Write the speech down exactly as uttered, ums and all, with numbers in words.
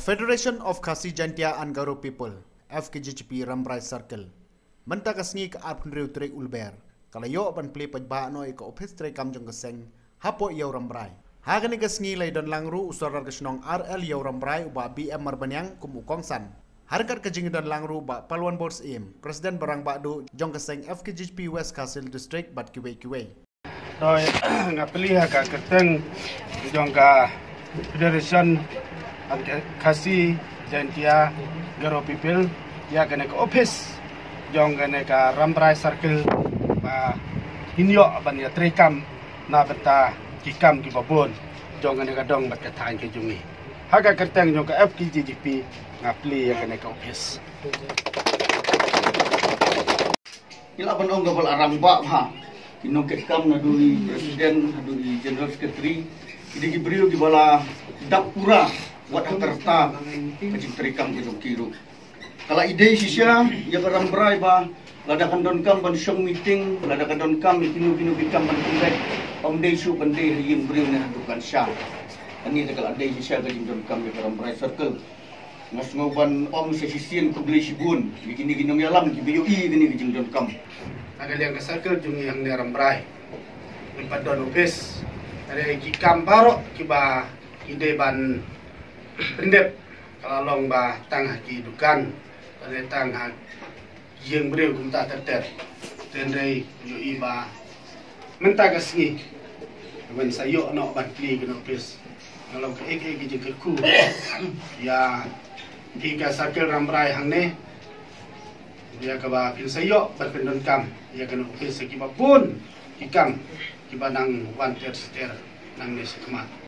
Federation of Khasi Jaintia and Garo People, F K J G P, Rambrai Circle. Mynta ka sngi ka arphew hynriew tarik u Lber, ka la ïoh ban plie paidbah noh ïa ka ophis treikam jong ka seng hapoh Ïew Rambrai. Ha kane ka sngi la ïadon lang ruh u Sordar ka shnong R L Ïew Rambrai, u Bah B M Marbaniang, kum u kongsan. Ha ryngkat ka jingïadon lang ruh u Bah Palwan Bor Syiem, President ba rangbah duh jong ka seng F K J G P West Khasi Hills District, bad kiwei kiwei. Doi, nga plie ha ka kyrteng jong ka Federation of Khasi Jaintia Garo People ïa kane ka ophis jong kane ka Rambrai Circle, ba ngin ïoh ban ïa treikam na bynta ki kam kiba bun jong kane ka dong bad ka thaiñ ka jong ngi. Ha ka kyrteng jong ka F K J G P nga plie ïa kane ka ophis. Ngi lah ban ong kaba la rangbah bha. Ki nongkitkam naduh i president haduh i general secretary, ki dei ki briew kiba la dap pura wat ha ka rta ka jingtreikam ka jong ki ruh. Ka la ïadei shisha ïa ka Rambrai ba lada kan donkam ban shong meeting, lada kan donkam ïa kino kino ki kam ban pynbeit, ym dei shuh ban dei ha ïing briew ne ha dukan sha. Kane te ka la dei shisha ka jingdonkam ïa ka Rambrai Circle. Nga sngew ban ong sa shisien khublei shibun ïa kine ki nongïalam kiba ïohi ïa kane ka jingdonkam. Na ka liang ka circle jong ngi hangne Rambrai, ngi pat don ophis. Hynrei ki kam baroh kiba ngi dei ban pyndep ka la long ba tang ha ki dukan, hynrei tang ha ïing briew kumta ter ter. Hynrei ïohi ba mynta ka sngi wen sa ïoh noh ban plie kane ka ophis, nga long kaei kaei ka jingkyrkhu ïa phi ka circle Rambrai hangne, ïa kaba phin sa ïoh ban pyndonkam ïa kane ka ophis ïa kiba bun ki kam kiba nang wan ter ter nangne shakhmat.